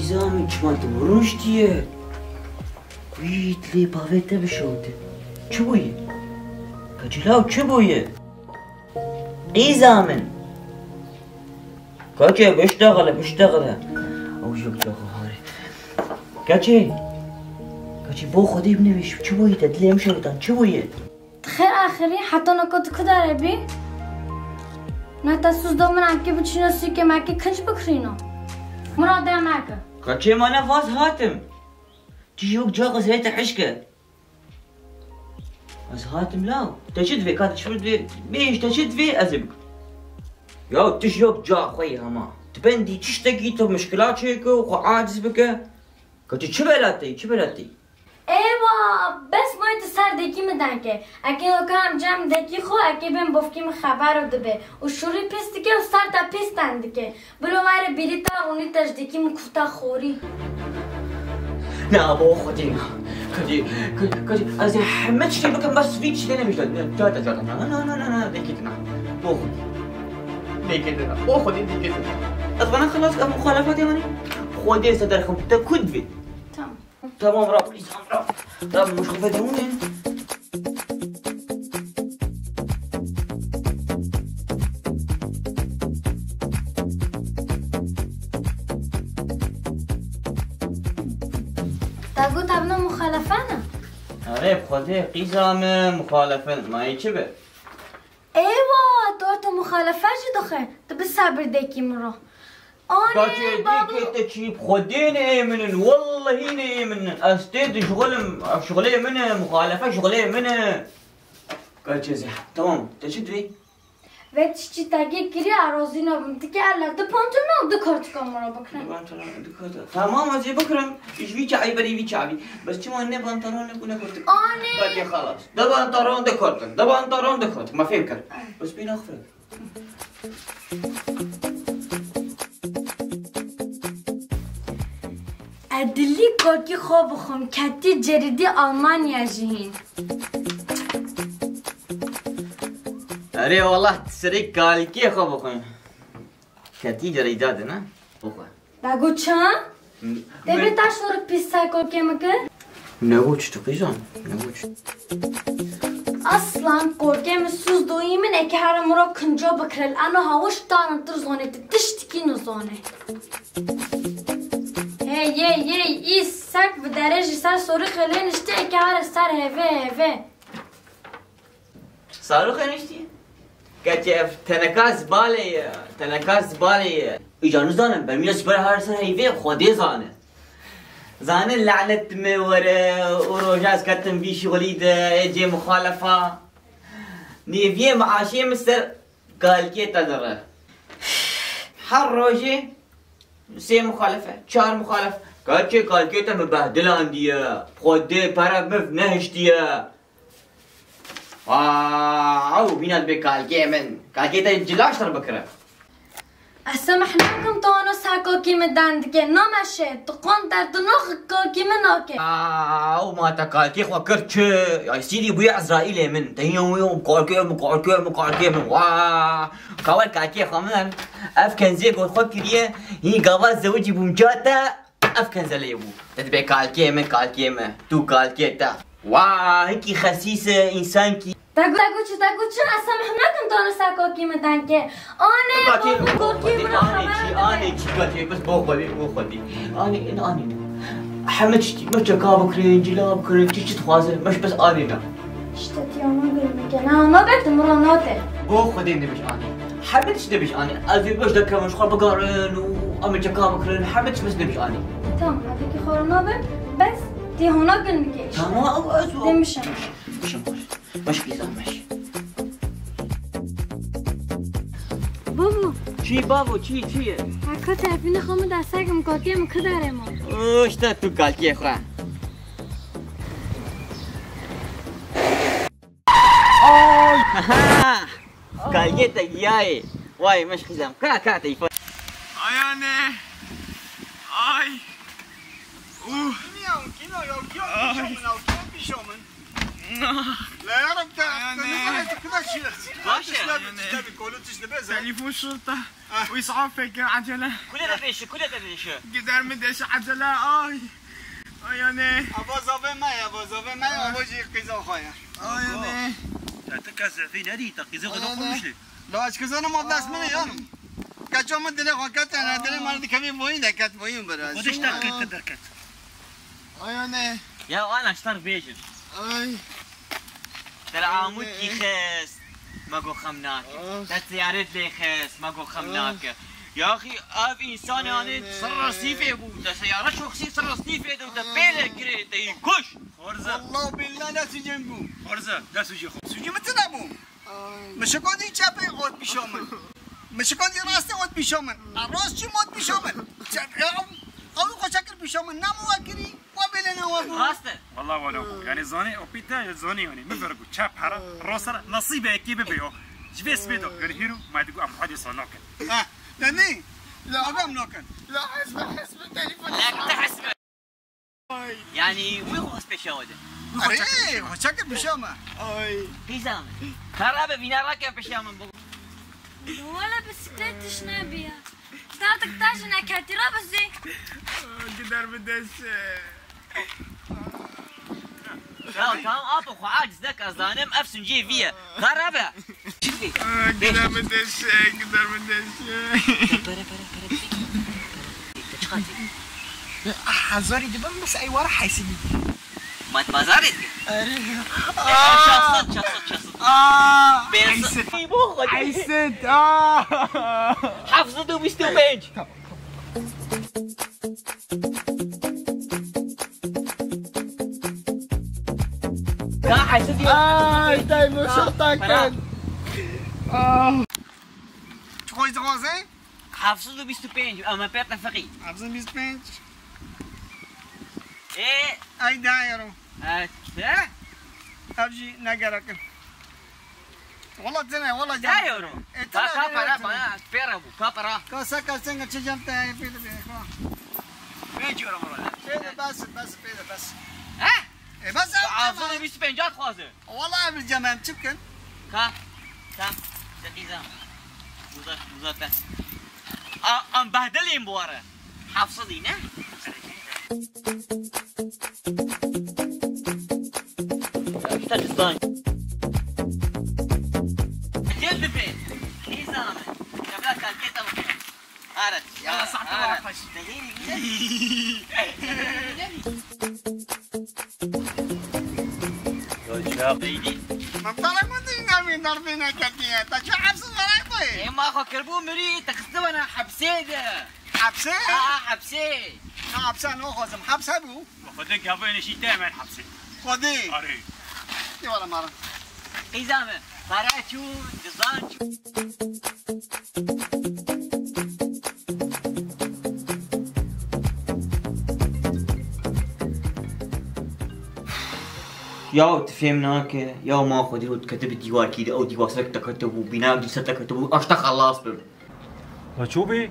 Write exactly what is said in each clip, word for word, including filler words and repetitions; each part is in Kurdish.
Qîza min, çima tu rûniştiye? Wî dilê bavê te bişewite. Çi bûye? Kaçî law, çi bûye? Qîza min. Kaçê, biştexile, biştexile. Ew jî wek çaxa harê. Kaçê. Kaçê, bo Xwedê binivîş, çi bûye te? Dilê min şewtan, çi bûye? Xêr axirî, heta naka tu ku derê bî? Ne te sûz do min em kê biçîno sûkê me kê kinc bikirîno. Min ra dê meke. Kaçê, ma ne vaz hatim. Tu jî wek caxa serê te hişke. Ez hatim law. Te çi divê? Ka te çi divê? Bêj te çi divê, ez ê bikim. Ya tu jî yok ca xwe yî hema. Tu bendî tiştekî tu mişkila çêke û xwe aciz bike. Ka tu çi belateyî, çi belateyî? Eywa, bes mayê tu ser dekî min deng ke. Eke yoka em cem dekî xwe, eke bên bofkî min xebero dibe. Û şûrî pîs dike û ser te pîs ten dike. Bilo were bîrî te rûnî te ji dîkî min kufta xorî. Na, bo Xwedê na. Kadî, kadî, kadî, ez ê heme tiştê bikim, bes vî tiştê nemîşte. Ne, cata, cata, na, na, na, na, na, dekî na. Bo Xwedê. Dekî na. Bo Xwedê, dekî na. Ez vana xelas, ev muxalefetê wanî. Xwedê se derxim, te ku divê? Tamam. Tamam, Rab, tamam, Rab. Rab, muşkil fedemûnê. Te got ev ne muxalefe ne? Erê, bi Xwedê qîza me muxalefe ne. Ma yê çi be? Eywa, tu orta muxalefe jî dixe. Tu bi sebir dekî min ro. Anê, Kaçê, babo. Dîkê te çî, bi Xwedê ne ê min in, wellehî ne ê min in. Ez tê dişixulim, ev şixulê min e, muxalefe şixulê min e. Kaçê zeh, tamam, te çi divê? Ve çiçî te gê kiriye, a rozî nabim. Dike elle du pantolon û du kortika min re bikirin. Du pantolon, du kortika. Tamam, ez ê bikirim. Ji vî çavî berî vî çavî. Bes çima ne pantolon ne ku ne kortik? Anê. Kaçê xelas. Du pantolon, du kortik. Du pantolon, du kortik. Me fêm kir. Bes bîna xwe. Ez dilî kokî xwe bixwim, ketî cerîdî Almanya jî hîn. Erê wallah, tu serê kalikê xwe bixwim. Ketî cerîda de ne? Bixwe. Dago çan? Dê bê taş were pîsa kokê min kir. Negot tu qîzan, negot. Aslan kokê min sûz doyî min eke here min re kinca bikirel. Ano hawiş tarin tir zonê, tu tiştikî nizonê. Hey, hey, hey, î sek bi derê jî ser sorî xelê niştê eke here ser heve, heve. Sarûx eniştî? Keçê ev teneka zibalê ye, teneka zibalê ye. Îca nizanim, bermîna sibere her ser heyvê Xwedê zane. Zane lanet me were, û roja ez ketim vî şixulî de, ê cê muxalefa. Nêviyê meaşê min ser kalkê te dire. Her rojê sê muxalefe, çar muxalefe. Keçê kalkê te min behdilandiye. Xwedê pere min nehiştiye. Wow, bîna dibê kalkê min. Kalkê te cilaştir bikire. Ez semeh nakim tu ana ser kokî min deng dike. Nameşe, tu qan derdinox kokî min nake. Wow, ma te kalkê xwe kir çi? Ya sîdî bûye Ezraîlê min. Te yê wî kalkê min, kalkê min, kalkê min. Wow. Kawal kalkê xwe min. Ev kenzê got xwe kiriye. Hî gava zewicî bûm ca te. Ev kenzelê bû. Te dibê kalkê min, kalkê min. Tu kalkê te. Wa, hikî xesîs e, însankî. Te got, te got çi, te got çi? Ez semeh nakim tu ana ser kokî min deng ke. Anê, Katê, bavê kokî min anê xeber çi, bide. Anê çi, Katê, bes bo xwedî, bo xwedî. Anê, in anê. Heme tiştî, me çeka bikirin, cila bikirin, çi çi dixwaze, me ji bes anê ne. Îşte tu ana gul min ke. Na, nabe tu min ra nate. Bo xwedê nebêj anê. Heme tişt nebêj anê. Ez ê beş deke min ji xwe bigarin û em ê çeka bikirin. Heme tişt bes nebêj anê. Tamam, hevekî xwe re nabe. Bes tê hona gul min ke îşte. Tamam, ew ez û Dê mişem. Mişem xwe. Baş qîza meş. Babo. Çi babo, çi, çi ye? Heka telefîna xwe min dest kim, kokê min ku derê ma. Û işte tu kalkê xwe. Ay! Kalkê te giyayê. Vay, meş xizem. Ka, ka, teyfa. Ay anne. Ay. Uh. Kim ya, kim ya, ya, kim Ay. Pişo min, ya, kim pişo min? La ya Rab, te, te ne kadar, te kadar şey. Baş ya. Tişte bir, tişte bir, kolu tişte be, sen. Telefon şurada. Ah. Wî saet fekir acele. Kule de beşi, kule de beşi. Gider mi deşi acele, ay. Ay anne. Ava zave me ya, ava zave me ya, ava jî qîza xwe ya. Ay anne. Ya te kes zefî nedî, te qîzê xwe de Ay anne. Konuştu. La ez kizanim, ava dest min yanım. Kaça min dilê xwe ket, yani dilê min dikevî boyun de ket, boyun biraz. Xwe de işte ket, derket. Ay anne. Ya ana ştar bêjin. Ay. Te li Amûdkî xist, me got xem nake. Ah. Te ziyaret lê xist, me got xem Ah. Nake. Yaxî ev însan yani Aynen. Sirra sîfê bû. Te seyara şoxsî sirra sîfê de te Aynen. Pê de kirê, te yî kuş. Xorze. Allah billah ne sucem bû. Xorze, ne sucê xwe. Sucê min tune bû. Ay. Min şikandî çepê ot pîşa min. Min şikandî rastê ot pîşa min. A rast çi ot pîşa min? Çep, ew, ew xwe çekir pîşa min. Namo we kirî, we bêlê ne we bû. Rast e. Wallah we ne bû. Yani zanî o pîte zanî yani. Min ver bû. Çep hera, rast hera. Nasîbe yekê bibe yo. Ji vê sibê de. Yani hîro, ma digo em xwedê sa nakin. Ha, yani, la adam nakin. La hesbe, hesbe, telefon. Ek te hesbe. Ay. Yani wî xwe pêşa we de. Wî xwe Erê, çekir pêşa me. Xwe çekir pêşa me. Ay. Qîza min. Xerabe vîna rake pêşa min bû. Wala bisiklet tişt nebiya. Startik ta ji neketî re bizê. Gider bi dest. Ya tamam apo xwe aciz neke, ez zanim ev suncê vî ye. Xerabe. Çi dikî? Aa, gider mi deşe, gider mi deşe. Pere, pere, pere, pere. Te çiqas dî? Ah, hezarî dibim, bes ey wara heysinî. Mat bazarê dike. Erê. Aa, çar sed, çar sed, çar sed. Aa, pênc sed. Heyset. Ey, bo, xwedî. Heyset, aa. Heft sed û bîst û pênc. Tamam. Ka hesib ya. Ay, tay bu Ka, şorta para. Kan. Ah. Çi xwedî dixwaze? Heft sed û bîst û pênc, em ê pê tefiqî. Heft sed û bîst û pênc. Ê. Ay, da euro. Ê, çi? Ev jî ne gerek e. Wala tine, wala can. Deh euro. E, ka, tine ka para, para, pêre bû, ka para. Ka se, ka sen, ka çi cem te, pê de, pê, ka. Pênc euro bro. Pê de bes, bes, pê de bes. He? E, bes, Ka heft sed û bîst û pênc dixwaze. Wala ev cem em çi bikin? Ka, ka, te qîza. Uza, uza te. A, em behdilîn bu ara. Heft sed ne? Te cizdan. Gel dibe. Nizam. Kebla kalketa mı? Arat. Ya, saate bak. Te geri gidelim. Yo, çav. Neydi? Mantara mı dinlemiyor, darbine ketiye? Ta çav hapsız var ay koy. E, ma xo kirbu miri, te kıstı bana hapse de. Hepsê? Ha, ha, hepsê. Na, hepsê naxwazim. Heps hebû? Xwedê gavên jî te hemen hepsê. Xwedê? Arê. Ê wala mara. Qîza min, pere çû, cizan çû. Yaw, tu fêm nake. Yaw, ma Xwedê û dikete bi dîwarkî de, ew dîwar ser te ketibû, bîna dîsa te ketibû, aşta xelas bim. La ço bê?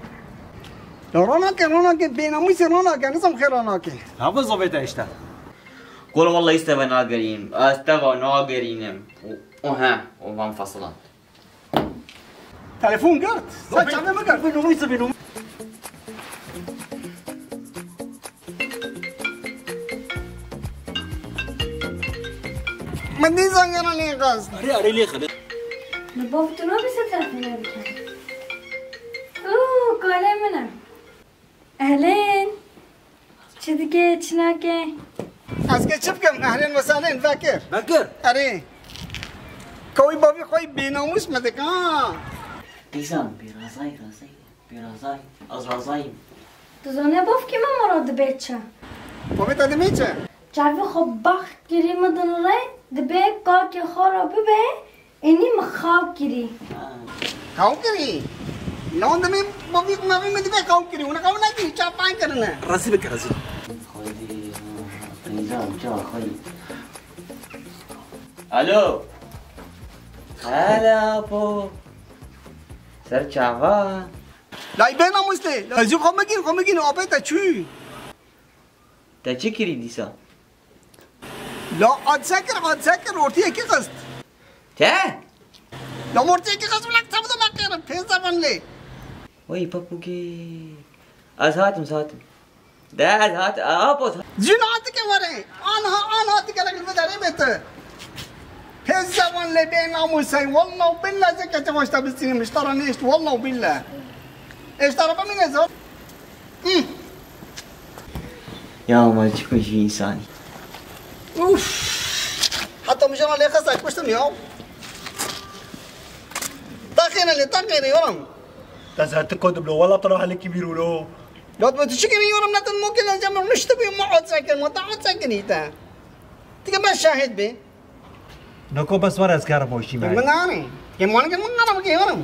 La ronake, ronake, bênamûsê ronake, nizam xê ronake. Hava zavê te işte. Kol vallahi ez teva nagerînim, ez teva nagerînim. O, o he, o van fasilan. Telefon girt. Sen çavê mi girt? Bênamûsê, bênamûsê. Min dî zangana lê xist. Erê, erê lê xist. Li bav tu nabî ser telefonê bike. Û, kalê min e. Ehlên. Çi dike, çi nake? Ez ke çi bikim? Ehlên ve selên vekir. Vekir? Erê. Kawî bavî xwe bênamûs me dike, ha. Qîzan, bê razayî, razayî. Pê razayî, ez razayîm. Tu zanî bavkê me mara dibe çi? Bavê te dibê çi? Çavê xwe bax kirî min din re dibe kakê xwe re bibe, ênî min xaw kirî. Ha. Xaw kirî? Lan dimê bavî mavî min dibe xaw kirî. Hûn xaw nekirî, çav pan kirine. Razî bike, razî. Xwedî, qîzan, ça xwedî. Alo. Hele apo. Ser çava. Lay bênamûs tê. Lay zû xwe bigîn, xwe bigîn, apê te çû. Te çi kirî dîsa? La hadise kir, hadise kir, ortiyekî xist. Te? La ortiyekî xist, wila kitap da meqêrim, pêz zevan lê. Wey papûkê. Ez hatim, ez hatim. De ez hat, apo. Cin hatike were. Anha, anha hatike la gel bedare bete. Pêz zevan lê bê namûsey. Wallah billah zeke te başta bistînim. Iştara nêşt. Wallah billah. Iştara bimîne zor. Hı. Ya mal çi kujî însanî. Uf. Heta mijana lê xesa kuştim ya. Taxêne lê, taxêne yoram. Te zertiko diblo, wala tu ra helekî bîr û lo. Ya tu çi kirî yoram, ne tu mokê ne cem rûniştibî, ma hadise kir, ma te hadise kirî te. Tika ben şahid bî. Noko bes were ez kerim o şî me. Min anî. Ke man ke min anî ke yoram.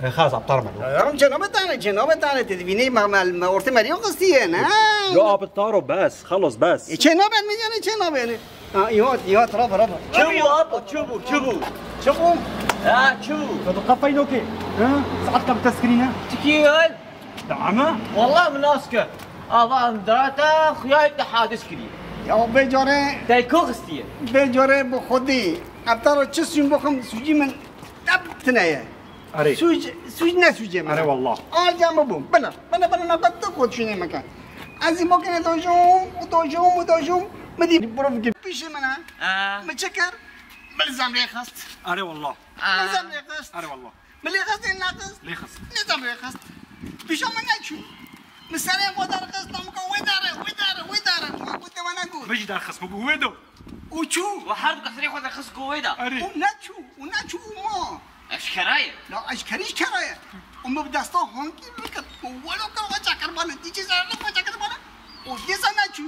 E, xas aptal me. Yoram çe nabe tane, çe nabe tane, te dibînî ma, ma, ma ortê me riyo xistiye, ne? Ya abi taro bes, xalos bes. E, çe nabe mi yani, çe nabe ne? Ha, yot, yot, raba, raba. Çi bû apo, çi bû, çi bû? Çi bû? Ha, çi bû? Ya tu qefey nokê. Ha? Saet kam teskirîne. Tikî gel. Dame? Wallah min nas kir. Ava em dirata xuyayek de hadis kiriye. Ya bê care. Te ko xistiye? Bê care bi xwedî. Ebtara çi sûn bixim, sûcî min tep tine ye. Erê. Sûc, sûc ne sûcê min. Erê wallah. Arca min bû. Bine, bine, bine, naqet tu xwe düşünê meke. Ez ê makine dojum, û dojum, û dojum. Mi dî provkê pîşê min e. Ha. Mi çi kir? Mi li zemrê xist. Erê wallah. Ha. Mi li zemrê xist. Erê wallah. Mi lê xist ên nexist? Lê xist. Nizam lê xist. Pîşa min neçû. Mi serê xwe derxist, namika wê dare, wê dare, wê dare. Ma got te me negot. Min jî derxist, min got wê do. Û çû. Û her du serê xwe derxist got wê da. Erê. Û neçû, û neçû û ma. Eşkera ye. La eşkerî eşkera ye. Û min bi desta hankî min kir. Û welo kir xwe çekirbane. Dî çi zerre xwe çekirbane. O dîsa neçû.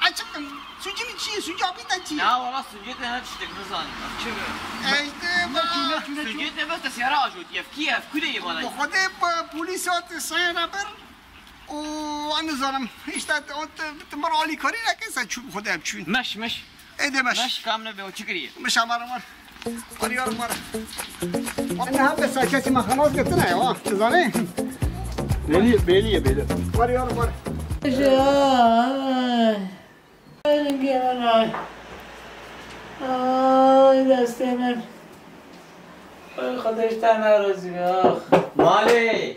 Açıkım. Sucum çi? Sucu abi de çi? Ya valla sucê te ne tiştek nizanim. Çi be? E işte bak. Sucê te bes te siyara ajot. Yefki yefku de yemana. Bu kadar polîs hatî sayına bir. O nizanim. İşte o te, te bir alîkarî neke sen çû bu kadar çûn. Meş meş. Ê dê meş. Meş kam nebe o çi kiriye? Meş amar amar. Arıyorum var. Anne hem de saketi mahkamaz gittin ya. Zanî? Belli, belli, belli. Arıyorum var. Ay. Ay, gelen ay. Ay, destê min. Ay, Xwedê ji te nerazî be, ax. Malê.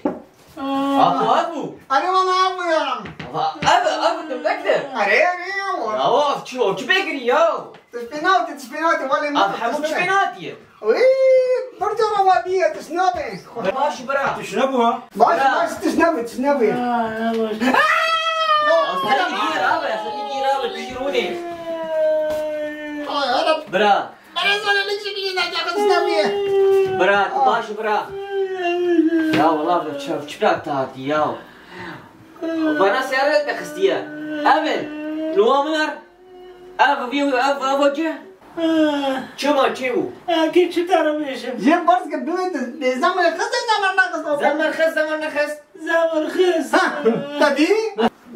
Aa. Apo ev bû? Erê wala ev bû ya. Ev, ev, ev, tu bekle. Erê, erê ya. Ya, ev çi, ev çi pê kirî ya? Tu ji pê navtî, tu ji pê navtî, wale. Ev hemû çi pê navtî ye? Wî, bir cara wa bîye, tişt nabe. Baş bira. Tişt nebû ha? Baş, baş, tişt nebû, tişt nebû. Aa, ne baş. Aa! Sen gir abi, sen gir abi, pişirûnê. Ay, Arap. Bira. Bira, tu baş bira. Ya wala, çi, çi bira te hatî ya. Bana seyare te xistiye. Ev e. Li wa min er. Ev, ev, ev, ev, ev, çi? Ah. Çima, çi bû? Ah, kê çi te re bêjim? Jê berz ke bibe tu, bê zemer xist, zemer nexist. Zemer xist, zemer nexist. Zemer xist. Ha, te dî?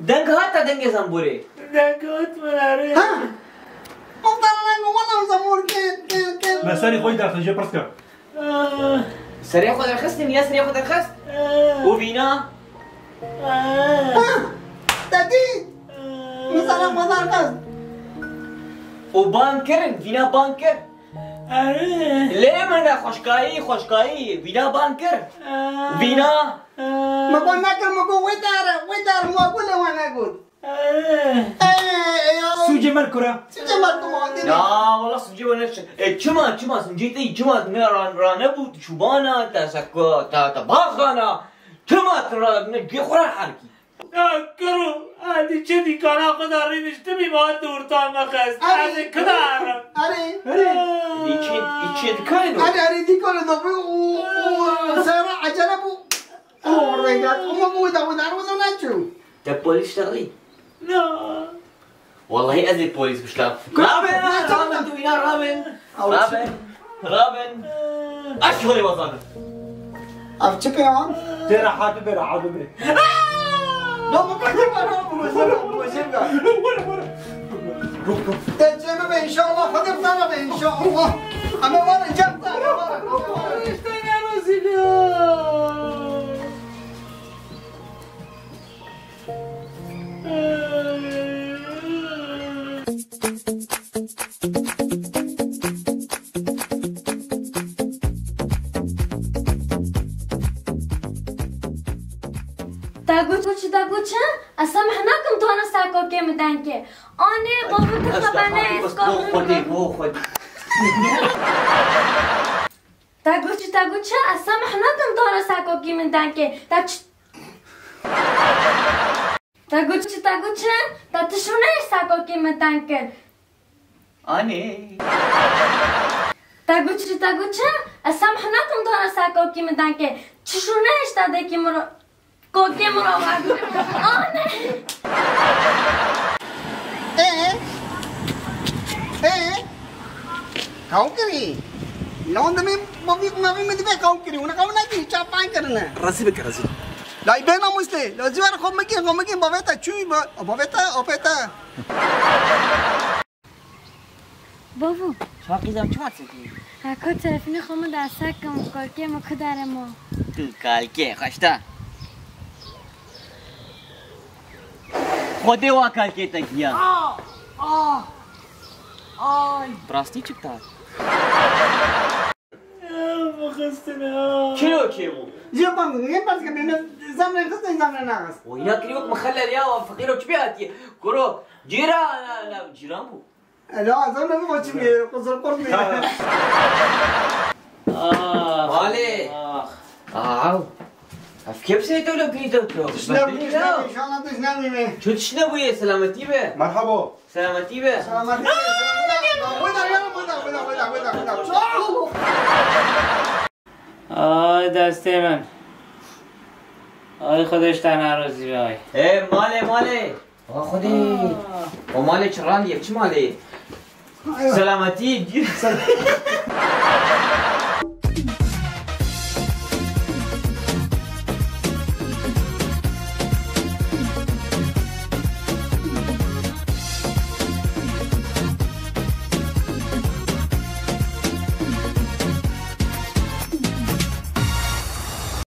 Deng hat te dengê zemborê? Deng hat min erê. Ha. Muxtar, deng wala zembor ke, ke, ke. Me serê xwe derxist, jê pirs ke. Ah. Serê xwe derxistin, ya serê xwe derxist? Ah. Û vîna? Ah. Te dî? Ah. Min serê xwe derxist. Û ban kirin, vîna ban kir? Erê. Lê min re xweşkayî, xweşkayî, vîna ban kir? Ah. Vîna? Ah. Min ban nekir, min got wê dere, wê dere, min got lê wan negot. Ey, ey, ey, ya. Sûcê me li kur e? Sûcê me li kur e? Ya, wala sûcê me ne. E, çima, çima sûcê te, çima ne ran-, ranebû, tu çûbana, te seko, te, te baxana, çima tu ra-, ne, cê xwe ra herkî? Ya, kiro, hadi çi dîkana xwe da rêviştibî, ma tu orta me xest. Erê. Ez ê kida herim. Erê. Erê. Dî çi, dî çi dikayno? Erê, erê, dîkana da bi, û, û, seyara ecele bû. O, rêgat, û me bû da, wê dar, wê da neçû. Te polîs şerî? Na. Wallahî ez ê polîs bişta. Kul- Rabin, Rabin, tu îna rabin. Ew çi? Rabin, Rabin. Aş holê wazanim. Ev çi pê an? Tê rehat bibe, rehat bibe. No, bu kaçı var, bu mesele, bu mesele. Were, were. Te cem be inşallah, Xwedê bi te re be inşallah. Ame were, cem te, ame were. İşte ne rezil ya. Te got çi, te got çi? Ez semeh nakim tu hene ser kokê min dengê. Anê, bavê tu xeber neyê, ez kaxim. Xwedê, bo Xwedê. Te got çi, te got çi? Ez semeh nakim tu hene ser kokê min dengê. Te çi? Te got çi, te got çi? Te tişt neyê ser kokê min deng kir. Anê. Te got çi, te got çi? Ez semeh nakim tu hene ser kokê min deng kir. Çi şûne hişta dekî min ro-, kokê min ro vagir. Anê. Ee? Ee? Kaw kirî? Lan demê bavî mavî min dibe kaw kirî. Wina kaw nekirî, çapan kirine. Razî bike, razî. Lay bê namûste. La zî were xwe migin, xwe migin, bavê te çûyî be. Bavê te, apê te. Bavo. Çawa qîzem, çima çêkirî? Heko telefînê xwe min de sekim, kalkê min ku dere ma. Tu kalkê, xweşta. Xwedê wa kalkê te giya. Ah! Ah! Ay! Bi rastî çi bita? Kilo çê bû? Jê bang, ne bas ke bine zamre xist, zamre naxist. O ya kiri wek mixeller ya, feqîro çi bê hatiye? Kuro, cîra, la, la, cîran bû. Ela, zamre bu maçı mı? Kusur korkmayın. Ah, Malê. Ah. Aw. Ev kê bi sê dewle girîto tu? Tişt nebû, tişt nebû, inşallah tişt nebû. Çu tişt nebûye, selametî be. Merhaba. Selametî be. Selametî be, selametî be. Weda, ya, weda, weda. Ay destê min. Ay Xwedê ji te nerozî be ay. Ê, malê, malê. Wa Xwedê. Ah. O malê çi randiye, çi malê? Ay. Selametî. Sel-